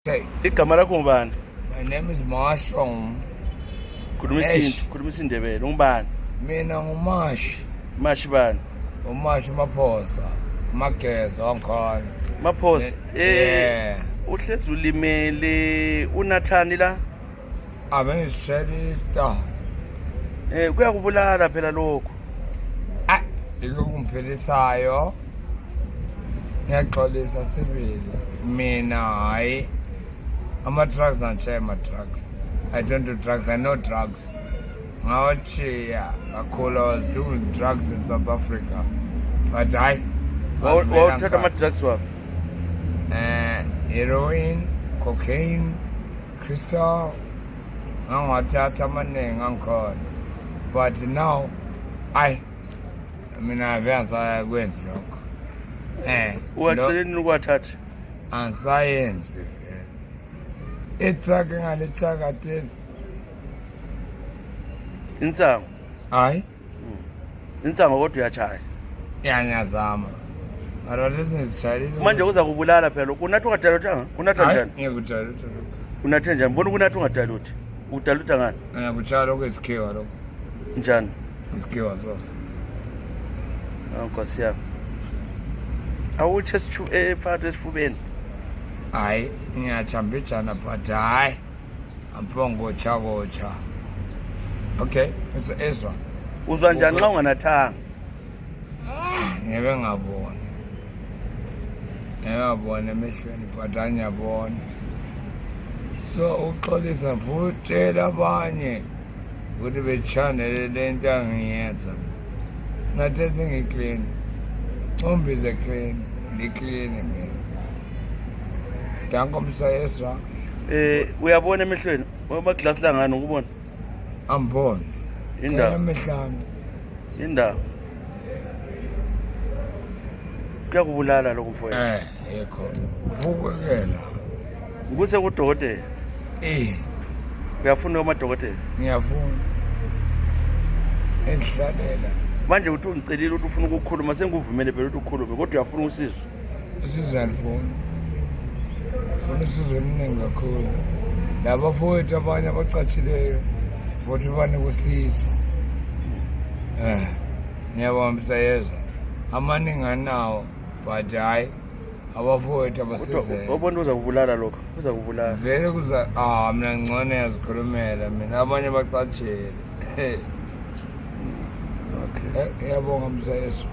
Okay, igama lakho ngubani? my name is Marshall. Khuluma isindebele. Ungubani? Mina nguMashi. Mashi bani? uMashi Maphosa. Mageza wangikhona. Maphosa. Yeah. Uhlezi ulimele unathani la? Abengisishelista. Kuyakubulala phela lokho. Ikumphilisayo. Ngiyaxolisa sibili. Mina hayi. Ama-drugs nje ama-drugs. I don't do drugs. I know drugs. Ngawachiya kakhulu. I was doing drugs in South Africa. But I Wawuthatha ama-drugs waphi? Heroin, cocaine, crystal. Ngangawathatha amaningi angikhona. But now mina avangisakwenzi lokho. Uwaceleni ukwathatha? Angisayenzi vele. Itruck engalithaka tezi. Insango. Hayi. Insango kodwa uyachaya. Ngiyazama. Mara lezi ngizitshayile. Manje kuza kubulala phela. Unatha ungadalutha? Unatha njani? Ngiyakudalutha lokho. Unathe njani? Mbona unatha ungadalutha? Udalutha ngani? Ngiyakutshaya lokho isikhiwa lokho. Njani? Isikhiwa so. Nkosi yami. Awutshe phakathi esifubeni. Hayi, ngiyachambijana but hayi. Ampongocha. Okay, it's Ezra. Uzwa njani xa unganathanga? Ngebe ngabona emehlweni but angiyabona. So uxolisa futhi abanye ukuthi bechanele lento angiyenza. Nathi singiclean. Umbize clean, ngiclean mina. Danko Msayesra. Uyabona emehlweni? Amaglasi la ngani ukubona? Ambona. Indawo. Emehlami. Indawo. Kuyakubulala lokho mfowethu. Yekho. Vukekela. Ngikuse kudokotela. Uyafuna amadokotela? Ngiyafuna. Enhlalela. Manje uthi ungicelile ukuthi ufuna ukukhuluma senguvumele phela ukuthi ukhulume kodwa uyafuna usizo. Usizo alifuni. Ufuna usizo oluningi kakhulu. Labafowethu abanye abacatshileyo futhi banekusiza. Ngiyabona Msayezwa. Amaningi anawo but hayi abafowethu abasizele. Ubona uzakubulala lokho. Uzakubulala. Vele mina ngcono yazikhulumela mina abanye bacatshile. Okay. Ngiyabonga Msayezwa.